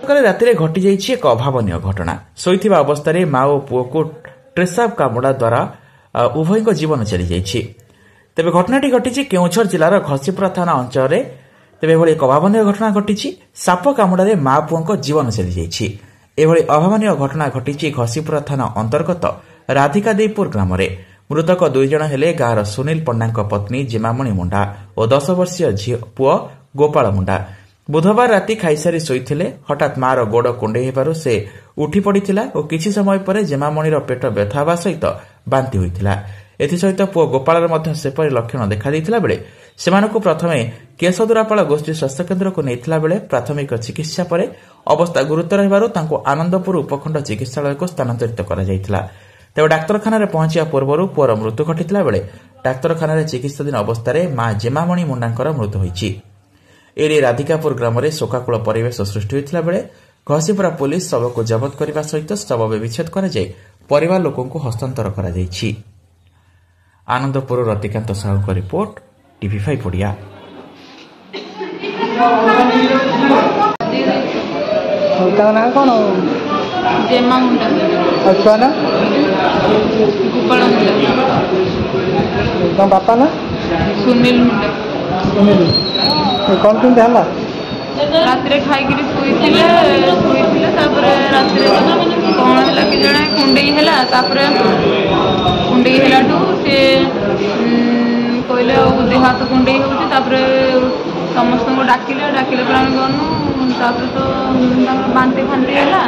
ଗତକାଲି ରାତିରେ ଘଟିଯାଇଛି ଏକ ଅଭାବନୀୟ ଘଟଣା। ଶୋଇଥିବା ଅବସ୍ଥାରେ ମା ଓ ପୁଅକୁ ଟ୍ରେସାପ କାମୁଡ଼ା ଦ୍ୱାରା ଉଭୟଙ୍କ ଜୀବନ ଚାଲିଯାଇଛି। ତେବେ ଘଟଣାଟି ଘଟିଛି କେଉଁଝର ଜିଲ୍ଲାର ଘସିପୁରା ଥାନା ଅଞ୍ଚଳରେ। ତେବେ ଏଭଳି ଏକ ଅଭାବନୀୟ ଘଟଣା ଘଟିଛି, ସାପ କାମୁଡ଼ାରେ ମା ପୁଅଙ୍କ ଜୀବନ ଚାଲିଯାଇଛି। ଏଭଳି ଅଭାବନୀୟ ଘଟଣା ଘଟିଛି ଘସିପୁରା ଥାନା ଅନ୍ତର୍ଗତ ରାଧିକାଦେଇପୁର ଗ୍ରାମରେ। ମୃତକ ଦୁଇ ଜଣ ହେଲେ ଗାଁର ସୁନୀଲ ପଣ୍ଡାଙ୍କ ପତ୍ନୀ ଜେମାମଣି ମୁଣ୍ଡା ଓ 10 ବର୍ଷୀୟ ଝିଅ ପୁଅ ଗୋପାଳ ମୁଣ୍ଡା। ବୁଧବାର ରାତି ଖାଇସାରି ଶୋଇଥିଲେ। ହଠାତ୍ ମାର ଗୋଡ଼ କୁଣ୍ଡେଇ ହେବାରୁ ସେ ଉଠି ପଡ଼ିଥିଲା ଓ କିଛି ସମୟ ପରେ ଜେମାମଣିର ପେଟ ବ୍ୟଥା ହେବା ସହିତ ବାନ୍ତି ହୋଇଥିଲା। ଏଥିସହିତ ପୁଅ ଗୋପାଳର ମଧ୍ୟ ସେପରି ଲକ୍ଷଣ ଦେଖାଦେଇଥିଲା ବେଳେ ସେମାନଙ୍କୁ ପ୍ରଥମେ କେଶଦୁରାପାଳ ଗୋଷ୍ଠୀ ସ୍ୱାସ୍ଥ୍ୟକେନ୍ଦ୍ରକୁ ନେଇଥିଲା ବେଳେ ପ୍ରାଥମିକ ଚିକିତ୍ସା ପରେ ଅବସ୍ଥା ଗୁରୁତର ହେବାରୁ ତାଙ୍କୁ ଆନନ୍ଦପୁର ଉପଖଣ୍ଡ ଚିକିତ୍ସାଳୟକୁ ସ୍ଥାନାନ୍ତରିତ କରାଯାଇଥିଲା। ତେବେ ଡାକ୍ତରଖାନାରେ ପହଞ୍ଚିବା ପୂର୍ବରୁ ପୁଅର ମୃତ୍ୟୁ ଘଟିଥିଲା ବେଳେ ଡାକ୍ତରଖାନାରେ ଚିକିତ୍ସାଧୀନ ଅବସ୍ଥାରେ ମା ଜେମାମଣି ମୁଣ୍ଡାଙ୍କର ମୃତ୍ୟୁ ହୋଇଛି। ଏନେଇ ରାଧିକାପୁର ଗ୍ରାମରେ ଶୋକାକୁଳ ପରିବେଶ ସୃଷ୍ଟି ହୋଇଥିଲା ବେଳେ ଘସିପୁରା ପୋଲିସ ଶବକୁ ଜବତ କରିବା ସହିତ ଶବ ବ୍ୟବଚ୍ଛେଦ କରାଯାଇ ପରିବାର ଲୋକଙ୍କୁ ହସ୍ତାନ୍ତର କରାଯାଇଛି। ଆନନ୍ଦପୁର ରତିକାନ୍ତ ସାହୁଙ୍କ ରିପୋର୍ଟ, ଟିଭି ଫାଇଭ୍ ଓଡ଼ିଆ। ତାଙ୍କ ନାଁ କ'ଣ? ଜେମା ମୁଣ୍ଡା। ଆଉ ଛୁଆ ନାଁ? ଗୋପାଳ ମୁଣ୍ଡା। ତାଙ୍କ ବାପା ନାଁ? ସୁନୀଲ ମୁଣ୍ଡା। ସୁନୀଲ। କ'ଣ କେମିତି ହେଲା? ରାତିରେ ଖାଇକିରି ଶୋଇଥିଲେ। ତାପରେ ରାତିରେ କ'ଣ ହେଲା କି ଜଣେ କୁଣ୍ଡେଇ ହେଲା। ତାପରେ କୁଣ୍ଡେଇ ହେଲାଠୁ ସେ କହିଲେ ଆଉ ଦେହ ହାତ କୁଣ୍ଡେଇ ହେଉଛି। ତାପରେ ସମସ୍ତଙ୍କୁ ଡାକିଲେ, ଡାକିଲେ ପରେ ଆମେ ଗନୁ। ତାପରେ ତ ତାଙ୍କର ବାନ୍ତି ଫାନ୍ତି ହେଲା,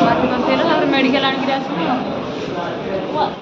ବାନ୍ତି ଫାନ୍ତି ହେଲା। ତାପରେ ମେଡ଼ିକାଲ ଆଣିକିରି ଆସିଲୁ ଆଉ।